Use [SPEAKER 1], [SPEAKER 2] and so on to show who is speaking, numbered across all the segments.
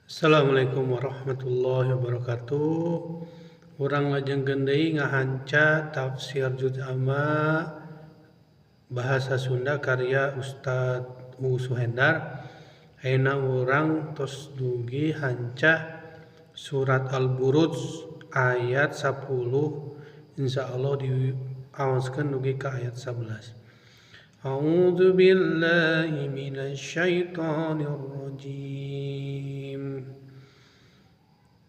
[SPEAKER 1] Assalamualaikum warahmatullahi wabarakatuh. Urang lajengkeun deui ngahanca tafsir Juz Amma bahasa Sunda karya Ustad Uu Suhendar. Ayeuna urang tos dugi hanca surat Al-Buruj ayat 10, insyaallah diawaskeun dugi ka ayat 11. A'udzu billahi minasy syaithanir rajim.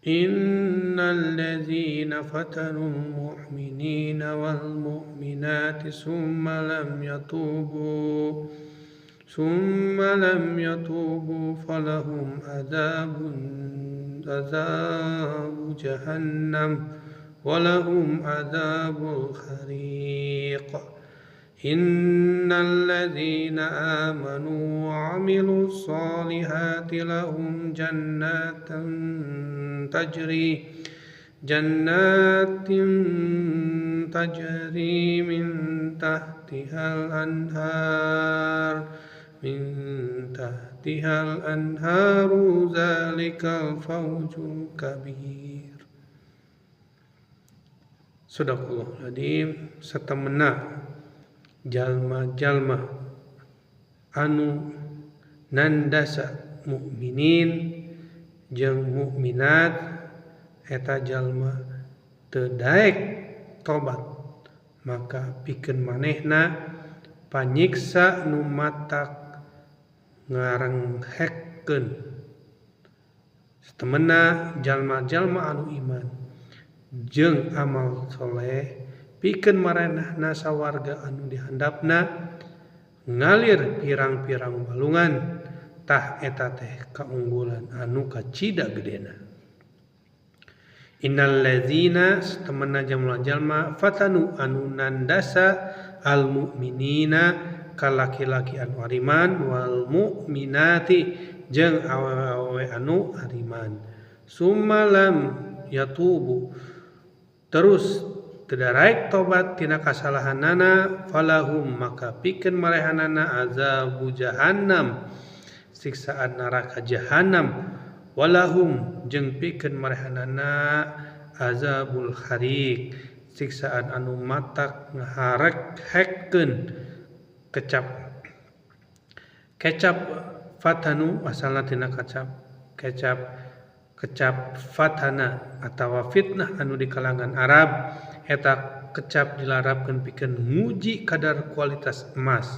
[SPEAKER 1] Innal ladzina fatanul mu'minina wal mu'minati summa lam yatubu falahum adzabu jahannam wa lahum adzabul hariq. Innal ladzina amanu wa 'amilus solihati lahum jannatin tajri min tahtihal anharu zalikal fawzul kabir. Sadaqallahul adzim. Satemena jalma-jalma anu nandasa mukminin jeung mukminat eta jalma teu daek tobat, maka pikeun manehna panyiksa nu matak ngarenghekkeun. Satemena jalma-jalma anu iman jeung amal soleh pikeun maranehna sawarga anu dihandapna ngalir pirang-pirang walungan, tah eta teh kaunggulan anu kacida gedena. Innal ladzina satemena jalma-jalma fatanu anu nandasa al mu'minina ka laki-laki anu ariman wal mu'minati jeung awewe anu ariman, summa lam yatubu terus teu tobat tina kasalahanana, falahum maka pikeun marehanana azabu jahannam siksaan neraka jahannam, walahum jeung pikeun marehanana azabul hariq siksaan anu matak ngaharek-hekkeun. Kecap fatanu asalna tina kecap fatana atawa fitnah anu di kalangan Arab, eta kecap dilarapkeun pikeun nguji kadar kualitas emas.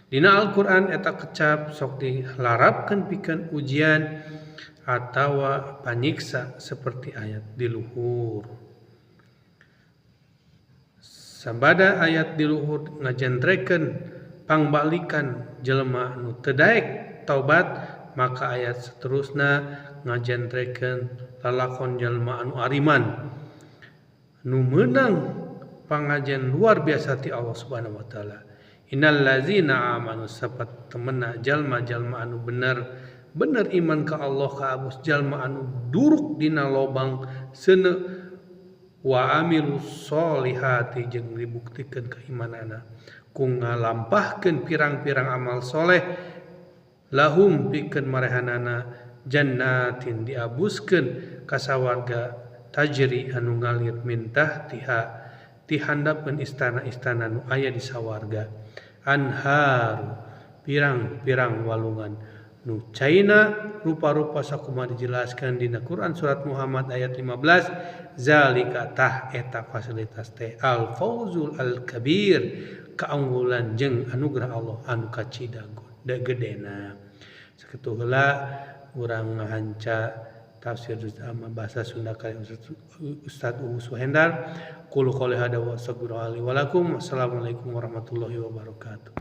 [SPEAKER 1] Dina Al-Qur'an eta kecap sok dilarapkeun pikeun ujian atawa panyiksa seperti ayat di luhur. Sabada ayat di luhur ngajentrekeun pangbalikan jelema anu teu daek taubat, maka ayat seterusna ngajentrekeun lalakon jelema anu ariman nu meunang pangajian luar biasa ti Allah Subhanahu wa taala. Innal ladzina amanu sapat temena jalma-jalma anu bener iman ka Allah ka abus jalma anu duruk dina lobang seuneu wa amilus solihati jeung dibuktikeun keimanana ku ngalampahkeun pirang-pirang amal soleh, lahum pikeun marehanana jannatin diabuskeun ka sawarga tajri anu ngalir min tahtiha tihandapeun istana-istana nu aya di sawarga, anharu pirang-pirang walungan nu caina rupa-rupa sakumaha dijelaskan dina Quran surat Muhammad ayat 15. Zalika tah eta fasilitas teh al fauzul al kabir kaunggulan jeung anugerah Allah anu kacida gedena. Sakitu heula urang ngahanca tafsir Juz Amma bahasa Sunda karya Ustad Uu Suhendar. Qul qouli hadza wa astaghfirullahi wa lakum. Wassalamualaikum warahmatullahi wabarakatuh.